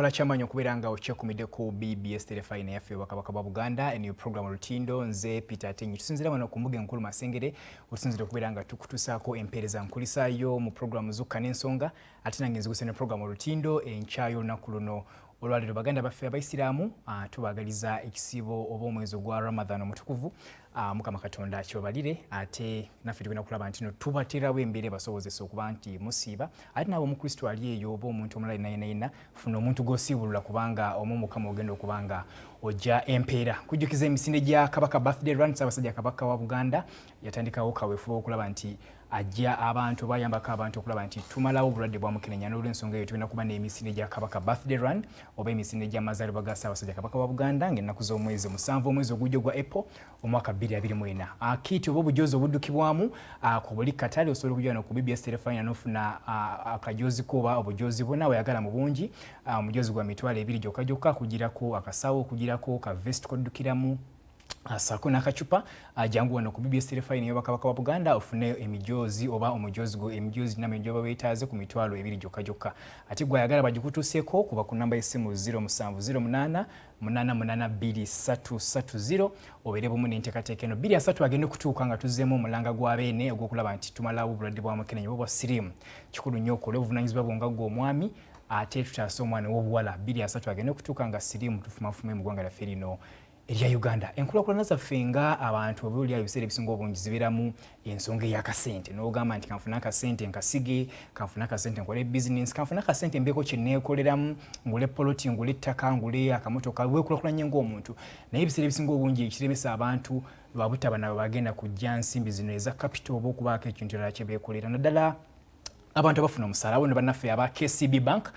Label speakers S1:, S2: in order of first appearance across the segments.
S1: Kola kyamaanyi okubeera nga okyekumidde ku BBS Terefayina yaffe Obwakabaka bwa Buganda. Eno program Olutindo, nze Peter Atenyi. Tusinziira wano ku mbuga enkulu Masengere, otusinzira okubeera nga tukutusaako empeereza nkulisaayo mu program Zukka n'Ensonga, ate nange nziguse ne program Olutindo enkya y'olunaku luno olwaleero. Baganda baffe Abaisiraamu, tubaagaliza ekisiibo oba omwezi ogwa Ramadhan omutukuvu. Mukama Katonda akibabalire, ate naffe tugenda kulaba nti no tubaterawo embeera ebasobozesa okuba nti musiiba. Ate naawe Omukristo ali eyo oba omuntu omulala yenna yenna yenna, funa omuntu gw'osiibulula, kubanga omwo Mukama ogenda okuba nga ojja empeera. Kujjukiza emisinde gya Kabaka Birthday Run. Ssaabasajja Kabaka wa Buganda yatandikawo kaweefube okulaba nti ajja abantu oba ayambako abantu okulaba nti tumalawo obulwadde bwa mukenenya. N'olwensonga eyo tugenda kuba n'emisinde gya Kabaka Birthday Run oba emisinde gy'amazaalibwa ga Ssaabasajja Kabaka wa Buganda, ng'ennaku z'omwezi 7, omwezi ogujja ogwa April, omwaka 2024. Kiiti oba obujozi obuddukibwamu ku buli katale, osobola okujja no ku BBS Terefayina n'ofuna akajozi ko oba obujozi bwonna weyagala mu bungi. Omujozi gwa 20,000 gyokka gyokka, kugirako akasawo, kugirako ka vest koddukiramu, saako n'akacupa. Jangu wano ku BBS Terefayina ey'Obwakabaka wa Buganda ofune emijoozi oba omujoozi gwo, emijoozi namba gyoba weetaaze ku 20,000 gyokka gyokka. Ate gwe ayagala bagikutuuseeko, kuba ku namba y'essimu 0708 882 330, obeere bumu n'enteekateeka eno. 23 agenda okutuuka nga tuzzeemu omulanga gwa beene ogw'okulaba nti tumalawo obulwadde bwa mukenenya oba bwa siriimu. Kikulu nnyo okole obuvunaanyizibwa bwo nga ggwe omwami, ate tutaase omwana ow'obuwala. 23 agenda okutuuka nga siriimu tufumafume mu ggwanga lyaffe lino erya Uganda. Enkulaakulana zaffe nga abantu oba oli ebiseera ebisinga obungi zibeeramu ensonga ey'akasente, n'ogamba nti kanfune akasente nkasige, kanfune akasente nkole bizinensi, kanfune akasente mbeeko kye neekoleramu, ngule poloti, ngule ettaka, ngule akamotoka, weekulaakulanye ng'omuntu. Naye ebiseera ebisinga obungi ekiremesa abantu lwa butaba nabo bagenda kujja nsimbi zino eza capital oba okubaako ekintu kirala kye beekolera, naddala abantu abafuna omusaala. Abo bannaffe aba KCB Bank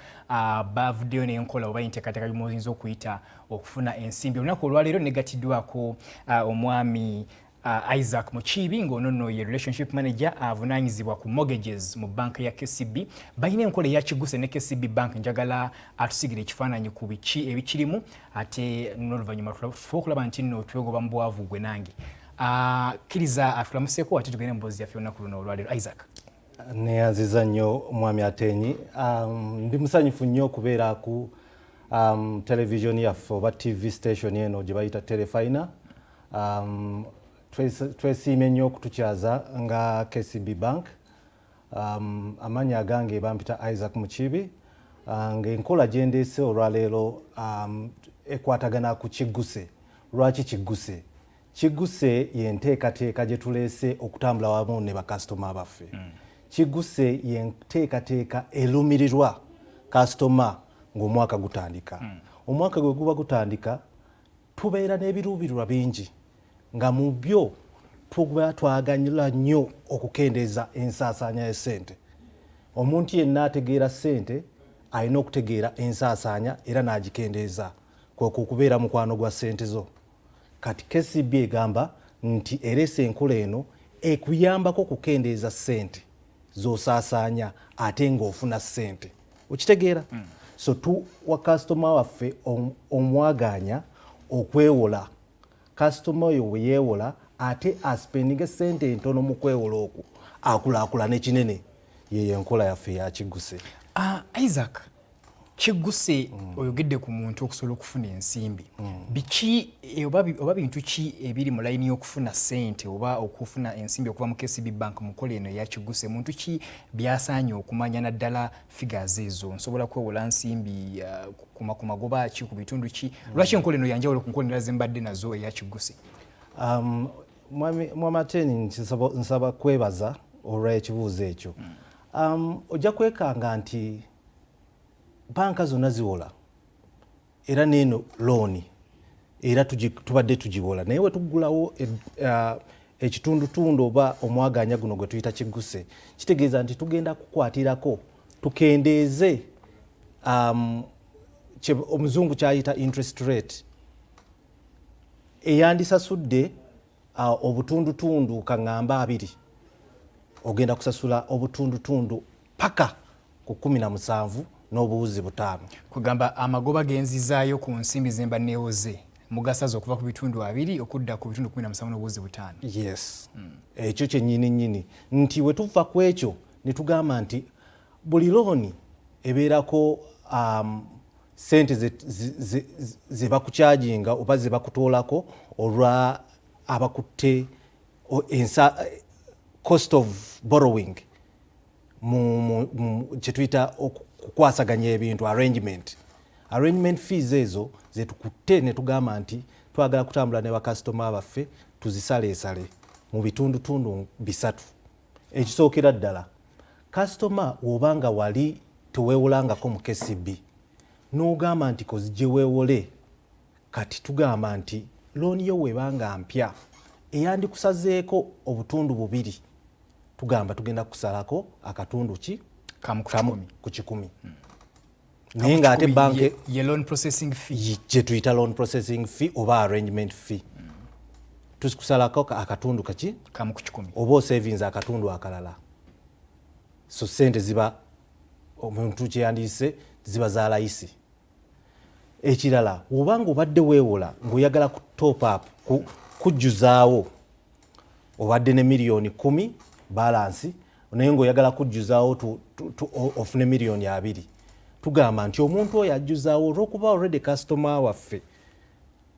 S1: bavuddeyo n'enkola oba enteekateeka gy'oyinza okuyita okufuna ensimbi. Olunaku olwaleero negatiddwako omwami Isaac Mukiibi, ng'ono nno ye relationship manager avunaanyizibwa ku mortgages mu banka ya KCB. Balina enkola eya Kiguse ne KCB Bank. Njagala atusigira ekifaananyi ku biki ebikirimu, ate n'oluvannyuma tufe okulaba nti nno twegoba mu bwavu gwe nange. Kkiriza atulamuseeko, ate tugende mu mboozi yaffe olunaku luno olwaleero. Isaac.
S2: Neyanziza nnyo, Mwami Atenyi. Ndi musanyufu nnyo okubeera ku television yaffe oba TV station eno gye bayita Terefayina. Twesiimye nnyo okutukyaza nga KCB Bank. Amannya agange bampita Isaac Mukiibi, ng'enkola gye ndeese olwaleero ekwatagana ku Kigguse. Lwaki Kigguse? Kigguse yenteekateeka gye tuleese okutambula wamu ne bakasitoma baffe. Kigguse yenteekateeka erumirirwa kasitoma ng'omwaka gutandika. Omwaka gwe guba gutandika, tubeera n'ebiruubirirwa bingi, nga mu byo tuba twaganyula nnyo okukendeeza ensaasaanya y'essente. Omuntu yenna ategeera ssente alina okutegeera ensaasaanya era n'agikendeeza, kwe kubeera mukwano gwa ssente zo. Kati KCB egamba nti ereese enkola eno ekuyambako okukendeeza ssente z'osaasaanya ate ng'ofuna ssente. Okitegeera? So tuwa kasitoma waffe omwaganya okwewola. Kasitoma oyo bwe yeewola ate aspendinga essente entono mu kwewola okwo, akulaakulana ekinene. Yeyo enkola yaffe yakiguse.
S1: Isaac, Kigguse, oyogedde ku muntu okusobola okufuna ensimbi. Biki oba bintu ki ebiri mu layini y'okufuna ssente oba okufuna ensimbi okuva mu KCB Bank mu nkola eno eya Kigguse? Muntu ki byasaanye okumanya, naddala figures ezo? Nsobola kwewola nsimbi ku magoba ki, ku bitundu ki? Lwaki enkola eno yanjawulo ku nkola endala zembadde nazo eya Kigguse?
S2: Mwami Ateni, nsaba kwebaza olw'ekibuuzo ekyo. Ojja kwekanga nti banka zonna ziwola, era neeno looni era tubadde tugiwola, naye wetuggulawo ekitundutundu oba omwaganya guno gwe tuyita Kigguse, kitegeeza nti tugenda kukwatirako tukendeeze omuzungu kyayita interest rate. Eyandisasudde obutundutundu kaŋŋamba 20, ogenda kusasula obutundutundu paka ku 17.5.
S1: Kugamba amagoba genzizaayo ku nsimbi zemba neewoze mugasaza okuva ku bitundu 20 okudda ku bitundu 17.5.
S2: Yes. Ekyo kyennyini nnyini, nti we tuva ku ekyo ne tugamba nti buli looni ebeerako. Sente ze bakucharginga oba ze bakutoolako olwa abakutte cost of borrowing mu kyetuyita okukwasaganya ebintu, arrangement fees. Ezo zetukutte ne tugamba nti twagala kutambula ne bakasitoma baffe, tuzisaleesale mu bitundutundu bisatu. Ekisookera ddala, kasitoma wobanga wali teweewolangako mu KCB n'ogamba nti kozije weewole, kati tugamba nti looni yo webanga mpya eyandikusazeeko obutundu bubiri, tugamba tugenda kusalako akatundu ki?
S1: Kamu ku
S2: Kamu
S1: kikumi.
S2: ku kikumi. Naye ng'ate banka
S1: Ye loan processing fee.
S2: Gye tuyita loan processing fee oba arrangement fee, tukusalako akatundu kaki?
S1: Kamu ku kikumi.
S2: Oba osavings akatundu akalala. So sente ziba omuntu kyeyandiyise ziba za layisi. Ekirala, wobanga obadde weewola ng'oyagala ku top up, kujjuzaawo, obadde ne 10 miliyoni balance naye ng'oyagala kujjuzaawo ofune 20 miliyoni, tugamba nti omuntu oyo ajjuzaawo, olw'okuba already customer waffe,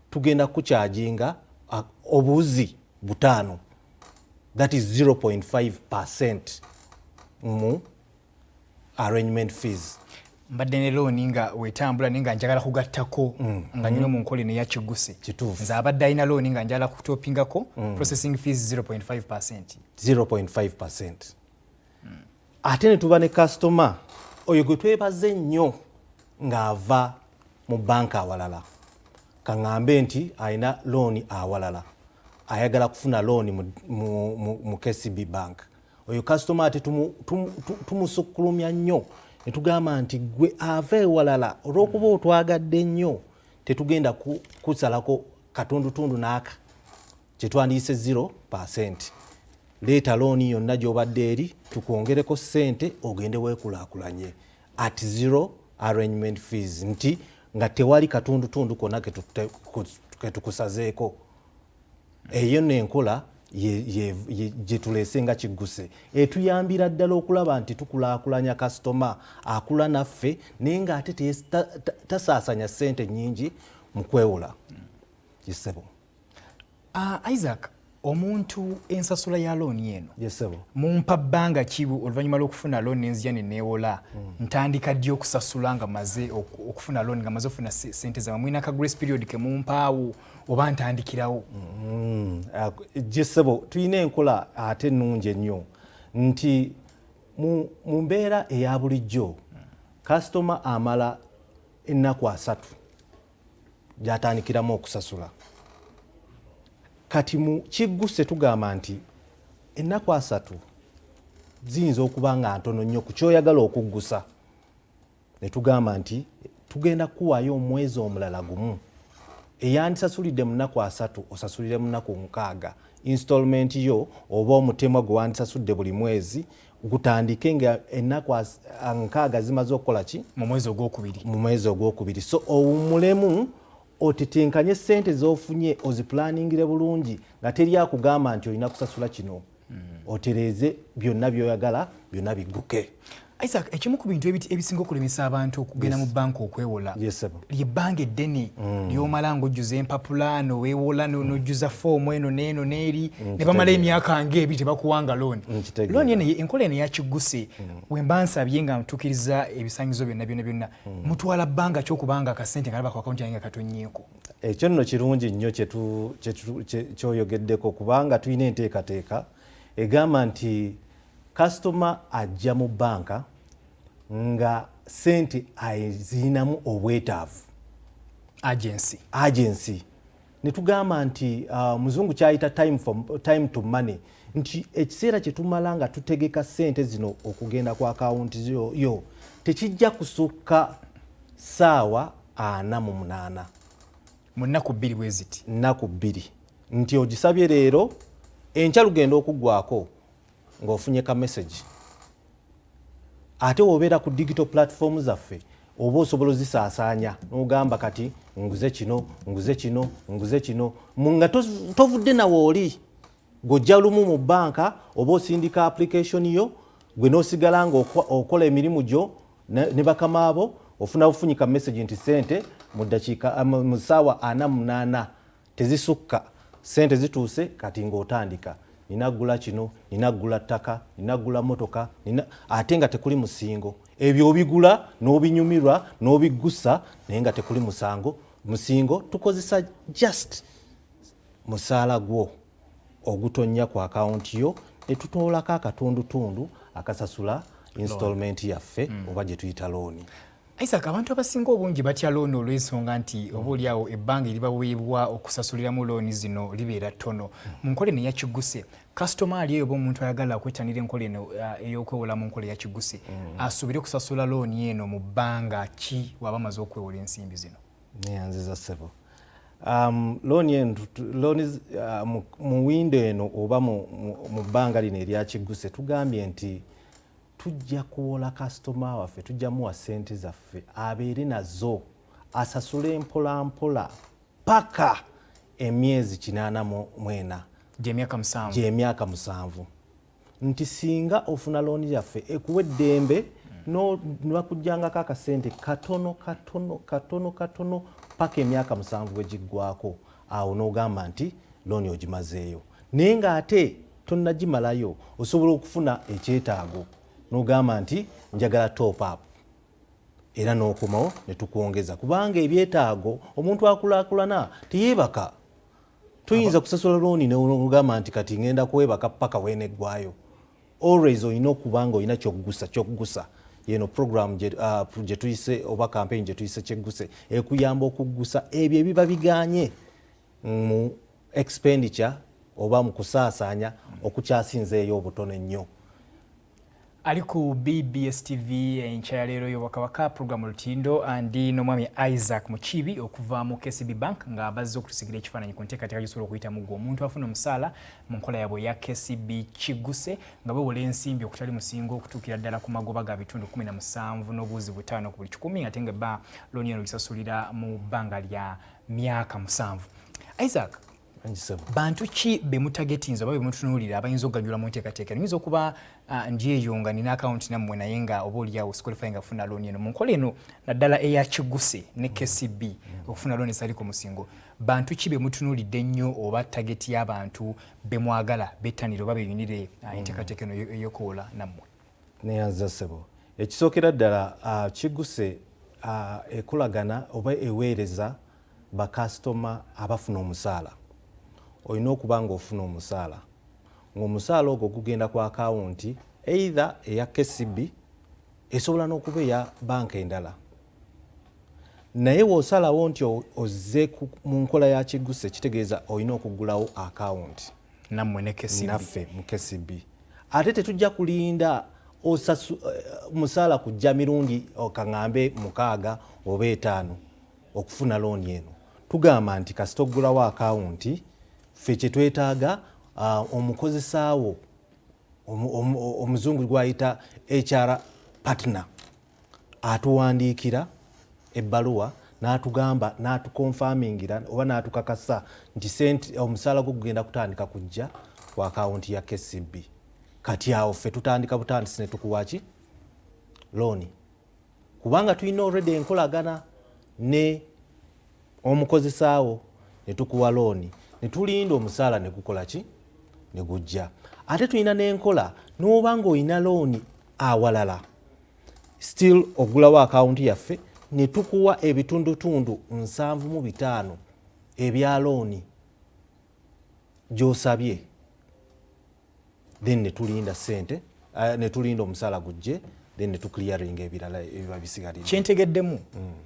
S2: tugenda kucharginga obuzi butaano, that is 0.5% mu arrangement fees.
S1: Mbadde ne looni nga wetambula naye nga njagala kugattako nga nyina mu nkola eno eyakiguse.
S2: Kituufu.
S1: Nze abadde alina looni nga njagala kutopingako, processing fees 0.5%.
S2: 0.5%. Ate ne tuba ne kasitoma oyo gwe twebaze nnyo ng'ava mu banka awalala, kaŋŋambe nti alina looni awalala, ayagala kufuna looni mu KCB Bank. Oyo kasitoma ate tumusukkulumya nnyo ne tugamba nti gwe ava ewalala, olw'okuba otwagadde nnyo, tetugenda kusalako katundutundu n'aka kyetwandiyise 0%. Leeta looni yonna gy'obadde eri, tukwongereko ssente ogende weekulaakulanye at zero arrangement fees, nti nga tewali katundutundu konna ketukusazeeko. Eyo nno enkola gye tuleese nga kigguse etuyambira ddala okulaba nti tukulaakulanya kasitoma, akula naffe, naye ng'ate tasaasanya ssente nnyingi mu kwewola. Yesebo.
S1: Isaac, omuntu ensasula ya looni eno,
S2: Yesebo.
S1: mumpa bbanga ki oluvannyuma lw'okufuna looni nenzija ne neewola? Ntandika ddi okusasula nga maze okufuna looni, nga maze okufuna sente zammwe? Mulina ka grace period ke mumpaawo oba ntandikirawo?
S2: Gisebo, tulina enkola ate ennungi ennyo nti mu mbeera eya bulijjo kasitoma amala ennaku 30 gy'atandikiramu okusasula. Kati mu kigguse tugamba nti ennaku 30 ziyinza okuba nga ntono nnyo ku kyoyagala okuggusa, ne tugamba nti tugenda kukuwaayo omwezi omulala gumu. Eyandisasulidde mu nnaku 30 osasulire mu nnaku 60. Installment yo oba omutemwa gwe wandisasudde buli mwezi gutandike nga ennaku 60 zimaze okukola ki?
S1: Mu mwezi ogwokubiri.
S2: Mu mwezi ogwokubiri. So owummulemu, otetenkanye sente z'ofunye, oziplaningire bulungi nga teri akugamba nti olina kusasula kino. Otereeze byonna by'oyagala, byonna bigguke.
S1: Isaac, ekimu ku bintu ebisinga okulemesa abantu okugenda mu banka okwewola
S2: Yes, sir.
S1: lyebbanga eddene lyomala ng'ojjuza empapula, noweewola, n'ojjuza foomu eno n'eno n'eri, ne bamala emyaka ng'ebiri tebakuwanga looni.
S2: Nkitegeera.
S1: Looni eno, enkola eno eyakigguse, we mba nsabye nga ntuukiriza ebisaanyizo byonna byonna byonna, mutwala bbanga kyokubanga akasente nga laba ku akawunti yange nga katonnyeeko?
S2: Ekyo nno kirungi nnyo kyoyogeddeko, kubanga tulina enteekateeka egamba nti kasitoma ajja mu banka nga sente azirinamu obwetaavu.
S1: Agency.
S2: Agency. Ne tugamba nti muzungu kyayita time to money, nti ekiseera kye tumala nga tutegeka sente zino okugenda ku akawunti yo tekijja kusukka saawa 48.
S1: Mu nnaku 2 bwe ziti.
S2: Nnaku 2, nti ogisabye leero, enkya lugenda okuggwako ng'ofunye ka message. Ate wobeera ku digital platform zaffe, oba osobola ozisaasaanya n'ogamba kati nguze kino, nguze kino, nguze kino, nga tovudde nawe oli gojja lumu mu banka oba osindika application yo, gwe n'osigala nga okola emirimu gyo ne bakama abo. Ofuna bufunyika message nti sente mu ddakiika, mu ssaawa 48 tezisukka, sente zituuse. Kati ng'otandika, nina ggula kino, nina ggula ttaka, nina ggula motoka, nina, ate nga tekuli musingo. Ebyo obigula n'obinyumirwa n'obiggusa, naye nga tekuli musango musingo. Tukozesa just musaala gwo ogutonnya ku akawunti yo, ne tutoolako akatundutundu akasasula installment yaffe oba gye tuyita looni.
S1: Isaac, abantu abasinga obungi batya looni olw'ensonga nti oba oliawo ebbanga eribaweebwa okusasuliramu looni zino libeera ttono. Mu nkola eno eyakiguse, kasitoma ali eyo oba omuntu ayagala okwettanira enkola eno ey'okwewola mu nkola eyakiguse, asuubire okusasula looni eno mu bbanga ki waba amaze okwewola ensimbi zino?
S2: Neyanziza, ssebo. Looni eno, looni mu window eno oba mu bbanga lino eryakiguse, tugambye nti tujja kuwola kasitoma waffe, tujja muwa ssente zaffe abeere nazo, asasule mpola mpola paka emyezi 84.
S1: Gyemyaka 7.
S2: Gyemyaka 7. Nti singa ofuna looni yaffe ekuwa eddembe ne bakuggyangako akasente katono katono katono katono paka emyaka 7 bwe giggwako. Awo n'ogamba nti looni ogimazeeyo, naye ng'ate tonnagimalayo, osobola okufuna ekyetaago n'ogamba nti njagala top up, era n'okomawo ne tukwongeza, kubanga ebyetaago, omuntu akulaakulana, teyeebaka. Tuyinza kusasula looni n'ogamba nti kati ngenda kwebaka paka weneggwayo. Always olina okuba nga olina kyokgusa kyokgusa. Yeno program gye tuyise oba campaign gye tuyise Kyegguse, ekuyamba okuggusa ebyo ebiba biganye mu expenditure oba mu kusaasaanya okukyasinzeeyo obutono ennyo.
S1: Ali ku BBS TV enkya ya leero y'Obwakabaka, program Lutindo. Ndi n'omwami Isaac Mukiibi okuva mu KCB Bank, nga bazze okutusigira ekifaananyi ku nteekateeka gy'osobola okuyitamu gwe omuntu afuna omusaala mu nkola yaabwe eya KCB Kiguse, nga bewola ensimbi okutali musingo okutuukira ddala ku magoba ga bitundu 17 n'obuwuzi 5 ku buli kikumi, ate nga ebba looni eno gisasulira mu bbanga lya myaka 7. Isaac, bantu ki be mutagetinze oba be mutunuulira abayinza okuganyulwa mu nteekateeka eno? Nyinza okuba ndi eyo nga nina akawunti nammwe, naye nga oba oliawo siqualify nga kufuna looni eno mu nkola eno, naddala eya Kiguse ne KCB, okufuna looni ezitali ku musingo. Bantu ki be mutunuulidde ennyo oba target y'abantu be mwagala bettanire oba beyunire enteekateeka eno ey'okwola nammwe?
S2: Neyanza, ssebo. Ekisookera ddala, Kiguse ekolagana oba eweereza bakasitoma abafuna omusaala. Olina okuba ng'ofuna omusaala, ng'omusaala ogwo gugenda ku akawunti either eya KCB, esobola n'okuba eya banka endala, naye w'osalawo nti ozze mu nkola ya Kiguse, kitegeeza olina okuggulawo akawunti
S1: nammwe ne KCB.
S2: Naffe mu KCB. Ate tetujja kulinda musaala kujja mirundi kaŋŋambe 6 oba 5 okufuna looni eno. Tugamba nti kasita oggulawo akawunti, ffe kye twetaaga omukozesaawo, omuzungu gwayita HR partner, atuwandiikira ebbaluwa n'atugamba, n'atukonfamingira oba n'atukakasa nti sente, omusaala gwo gugenda kutandika kujja ku akawunti ya KCB. Kati awo ffe tutandika butandisi ne tukuwa ki? Looni, kubanga tulina already enkolagana ne omukozesaawo, ne tukuwa looni ne tulinda omusaala ne gukola ki? Ne gujja. Ate tulina n'enkola n'oba ng'olina looni awalala, still ogulawo akawunti yaffe ne tukuwa ebitundutundu 75 ebya looni gy'osabye, then ne tulinda sente, ne tulinda omusaala gujje, then ne tuclearinga ebirala ebiba bisigalidde.
S1: Kyentegeddemu,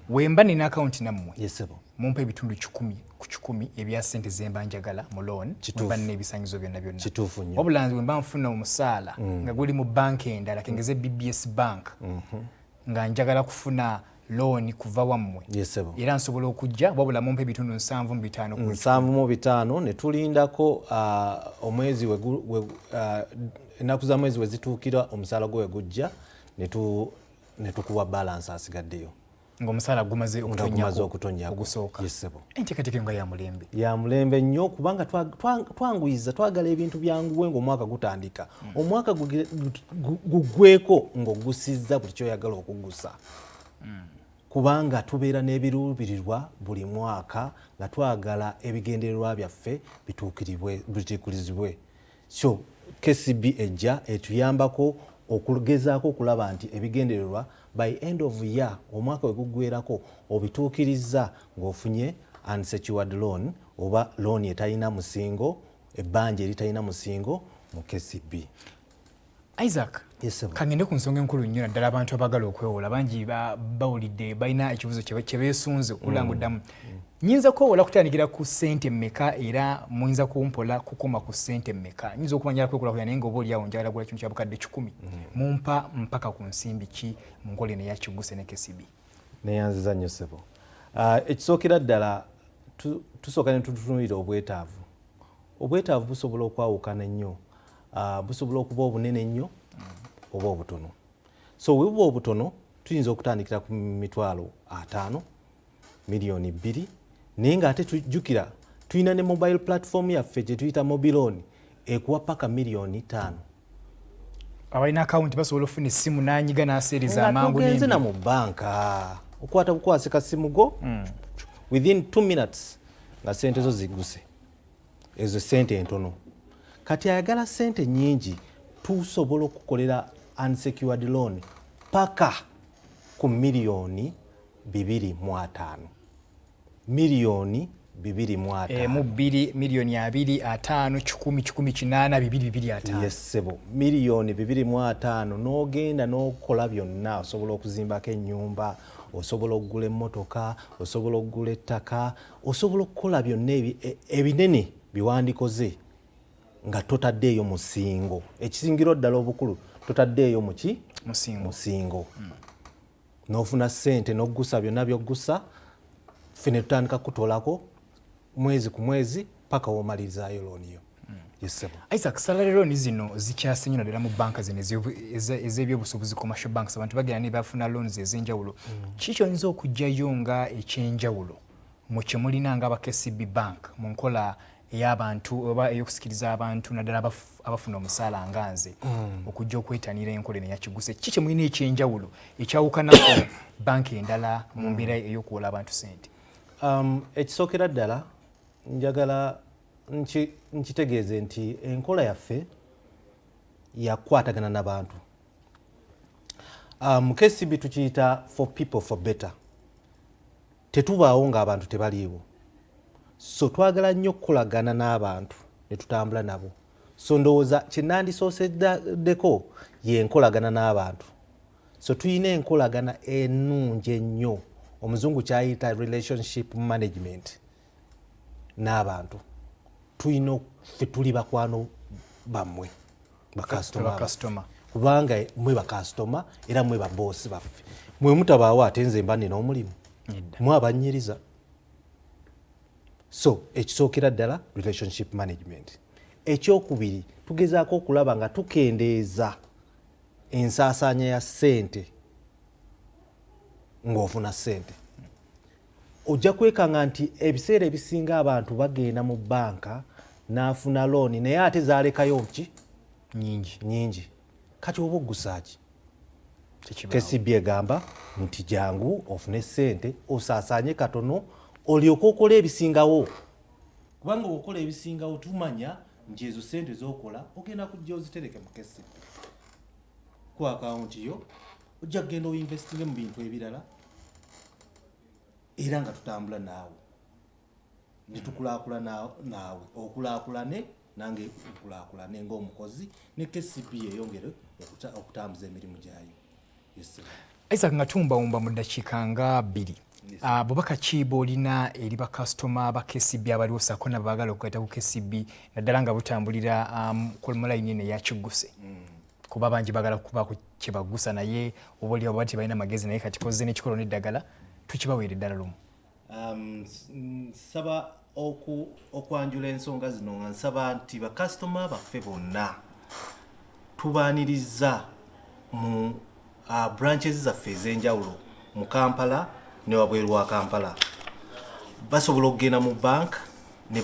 S1: wemba nina akawunti nammwe,
S2: Yes, ssebo.
S1: mumpa ebitundu 100% ebya sente zemba njagala mu loan,
S2: Kituufu.
S1: wemba nina ebisanyizo byonna byonna.
S2: Kituufu nnyo.
S1: Wabula nze wemba nfuna omusaala nga guli mu banka endala, kengeze BBS Bank, nga njagala kufuna looni kuva wammwe,
S2: Yes, ssebo.
S1: era nsobola okujja, wabula mumpa ebitundu 75 ku
S2: 75, ne tulindako omwezi ennaku za mwezi we zituukira, omusaala gwe we gujja, ne tukuwa balance asigaddeyo.
S1: Ng'omusaala gumaze
S2: Nga gumaze
S1: okutonnyako
S2: okutonnyako.
S1: Ogusooka.
S2: Yes, ssebo.
S1: Enteekateeka nga ya mulembe.
S2: Ya mulembe nnyo, kubanga twanguyiza, twagala ebintu byanguwe ng'omwaka gutandika, omwaka guggweko ng'ogusizza buli kyoyagala okugusa. Kubanga tubeera n'ebiruubirirwa buli mwaka nga twagala ebigendererwa byaffe bituukirizibwe. So KCB ejja etuyambako okugezaako okulaba nti ebigendererwa by end of year, omwaka we guggwerako, obituukirizza ng'ofunye unsecured loan oba loan etalina musingo, ebbanja eritalina musingo mu KCB.
S1: Isaac,
S2: Yes, sir.
S1: kangende ku nsonga enkulu nnyo, naddala abantu abagala okwewola bangi bawulidde balina ekibuzo kye beesunze okulanga oddamu. Nyinza kwewola kutandikira ku ssente mmeka, era muyinza kumpola kukoma ku ssente mmeka? Nyinza okuba njagala kwekulaakulanya, naye nga oba oliawo njagala gula kintu kya 100,000, mumpa mpaka ku nsimbi ki mu nkola eno eyakigguse ne KCB?
S2: Neyanziza nnyo, ssebo. Ekisookera ddala, tusooka ne tutunuulira obwetaavu. Obwetaavu busobola okwawukana ennyo. Busobola okuba obunene ennyo oba obutono. So bwe buba obutono, tuyinza okutandikira ku 50,000, 2 miliyoni, naye ng'ate tujjukira tulina ne mobile platform yaffe gye tuyita Mobiloan, ekuwa paka 5 miliyoni.
S1: Abalina akawunti basobola okufuna essimu n'anyiga n'aseereza
S2: Nga
S1: amangu
S2: togenze na
S1: n'embi.
S2: mu banka, okwata bukwasi kasimu go, within 2 minutes nga sente zo ziguse. Ezo sente entono. Kati ayagala sente nyingi, tusobola okukolera unsecured loan paka ku 25 miliyoni, 25 miliyoni.
S1: Mu 2 25 miliyoni, 100, 180, 2, 2, 5.
S2: Yes, ssebo, 25 miliyoni n'ogenda n'okola byonna. Osobola okuzimbako ennyumba, osobola okugula emmotoka, osobola okugula ettaka, osobola okukola byonna ebinene biwandikoze nga totaddeeyo musingo. Ekisingiro ddala obukulu, totaddeeyo muki?
S1: Musingo.
S2: Musingo. N'ofuna ssente n'oggusa byonna byoggusa, ffe ne tutandika kutolako mwezi ku mwezi paka womalirizaayo looni yo. Yes, ssebo.
S1: Isaac, salary loan zino zikyase nnyo, naddala mu banka zino ez'ebyobusuubuzi, commercial banks. Abantu bagenda ne bafuna loans ez'enjawulo. Kiki kyoyinza okuggyayo nga ekyenjawulo mu kye mulina nga aba KCB Bank mu nkola ey'abantu oba ey'okusikiriza abantu, naddala abafuna omusaala nga nze, okujja okwetanira enkola eno eyakiguse? Kiki kye mulina ekyenjawulo ekyawukanako banka endala mu mbeera ey'okuwola abantu sente?
S2: Ekisookera ddala, njagala nkitegeeze nti enkola yaffe yakwatagana n'abantu. KCB tukiyita for people for better. Tetubaawo ng'abantu tebaliiwo, so twagala nnyo okukolagana n'abantu ne tutambula nabo. So ndowooza kyenandisooseddeko yenkolagana n'abantu. So tulina enkolagana ennungi ennyo, omuzungu kyayita relationship management, n'abantu. Tulina, ffe tuli bakwano bammwe, bakasitoma.
S1: Bakasitoma.
S2: Kubanga mwe bakasitoma era mwe baboosi baffe. Mwe mutabaawo, ate nze mba nina omulimu?
S1: Nedda.
S2: Mwe abanyiriza. So ekisookera ddala, relationship management. Ekyokubiri, tugezaako okulaba nga tukendeeza ensaasaanya ya ssente. Ng'ofuna ssente, ojja kwekanga nti ebiseera ebisinga abantu bagenda mu banka n'afuna looni, naye ate zalekayo ki?
S1: Nyingi.
S2: Nyingi. Kati oba oggusaaki?
S1: Tekibaawo.
S2: KCB egamba nti jangu ofune ssente, osaasaanye katono, olyoke okola ebisingawo, kubanga okola ebisingawo tumanya nti ezo ssente zokola ogenda kujja ozitereke mu KCB ku akawunti yo, ojja kugenda oinvestinge mu bintu ebirala, era nga tutambula naawe netukulaakulana naawe, okulaakulane nange nkulaakulane ng'omukozi, ne KCB eyongere okutambuza emirimu gyayo. Yes, sir.
S1: Isaac, nga tumbawumba mu ddakiika nga 2, bubaka ki bw'olina eri bakasitoma ba KCB abaliwo saako nabaagala okugatta ku KCB, naddala nga butambulira ku layini eno eyakigguse? Kuba bangi baagala kubaako kye bagusa, naye oba oliawo baba tebalina magezi, naye kati kozze n'ekikolo n'eddagala tukibaweera eddala lumu.
S2: Nsaba okwanjula ensonga zino nga nsaba nti bakasitoma baffe bonna tubaaniriza mu branches zaffe ez'enjawulo mu Kampala ne wabweru wa Kampala. Basobola okugenda mu bank ne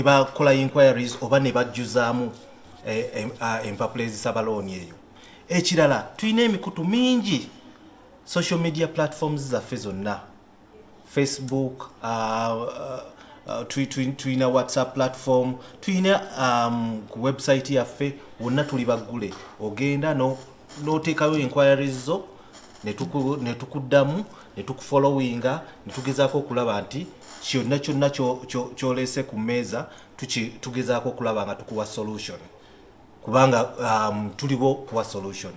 S2: bakola inquiries oba ne bajjuzaamu empapula ezisaba looni eyo. Ekirala, tulina emikutu mingi. Social media platforms zaffe zonna, Facebook, tulina WhatsApp platform, tulina ku website yaffe, wonna tuli baggule. Ogenda n'oteekayo enquiries zo, ne tukuddamu, ne tukufollowinga, ne tugezaako okulaba nti kyonna kyonna kyolese ku mmeeza, tugezaako okulaba nga tukuwa solution, kubanga tuliwo kuwa solution.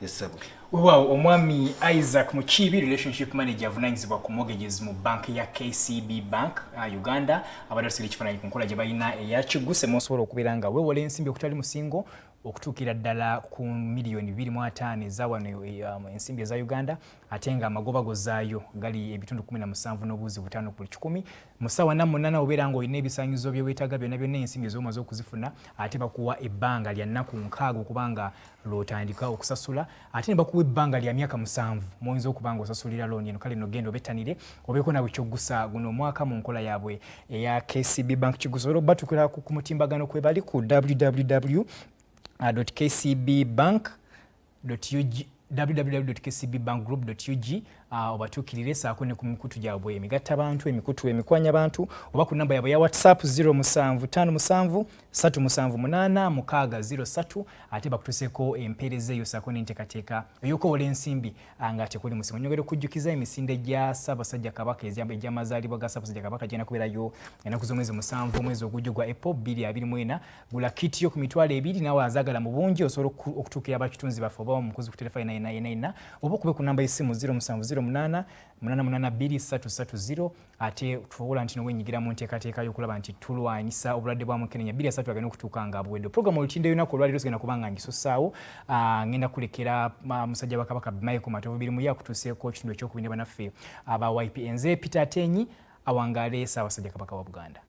S2: Yes, ssebo.
S1: Weewaawo, omwami Isaac Mukiibi, relationship manager avunanyizibwa ku mortgages mu bank ya KCB Bank Uganda, abadde atusiga ekifaananyi ku nkola gye balina eya Kiguse, musobola okubeera nga weewola ensimbi okutali musingo okutuukira ddala ku miliyoni 25 eza wano ensimbi eza Uganda, ate nga amagoba gozaayo gali ebitundu 17 n'obuuzi 5 ku buli kikumi. Mu ssaawa 48 obeera ng'olina ebisaanyizo bye weetaaga byonna byonna, ensimbi ez'omaze okuzifuna, ate bakuwa ebbanga lya nnaku 60 okubanga lw'otandika okusasula, ate ne bakuwa ebbanga lya myaka 7 mw'oyinza okuba nga osasulira looni eno. Kale nogenda obettanire, obeeko nawe kyoggusa guno omwaka mu nkola yaabwe eya KCB Bank Kigusa. Olwo batukira ku mutimbagano kwe bali ku www kcbbank ug, www.kcbbankgroup.ug, obatuukirire saako ne ku mikutu gyabwe emigatta bantu, emikutu emikwanya bantu, oba ku namba yaabwe ya WhatsApp 0757 378 603, ate bakutuseeko empeereza eyo saako n'enteekateeka ey'okwewola ensimbi nga tekuli musingo. Nyongera okujjukiza emisinde gya Ssaabasajja Kabaka egy'amazaalibwa ga Ssaabasajja Kabaka gigenda kubeerayo ennaku z'omwezi 7 omwezi ogujja gwa April 2024. Gula kiti yo ku 20,000, naawe azaagala mu bungi osobola okutuukira abakitunzi baffe oba omukozi ku terefayina 999, oba okube ku namba y'essimu 0708 882 330, ate tufobola nti nowenyigira mu nteekateeka y'okulaba nti tulwanyisa obulwadde bwa mukenenya. 23 agenda okutuuka nga buwedde. Programu Olutindo y'olunaku olwaleero sigenda kuba nga ngisussaawo. Ngenda kulekera musajja wa Kabaka Michael Matovu Birimu, ye akutuuseeko ekitundu ekyokubiri ne bannaffe aba YP. Nze Peter Atenyi. Awangaale Ssaabasajja Kabaka wa Buganda.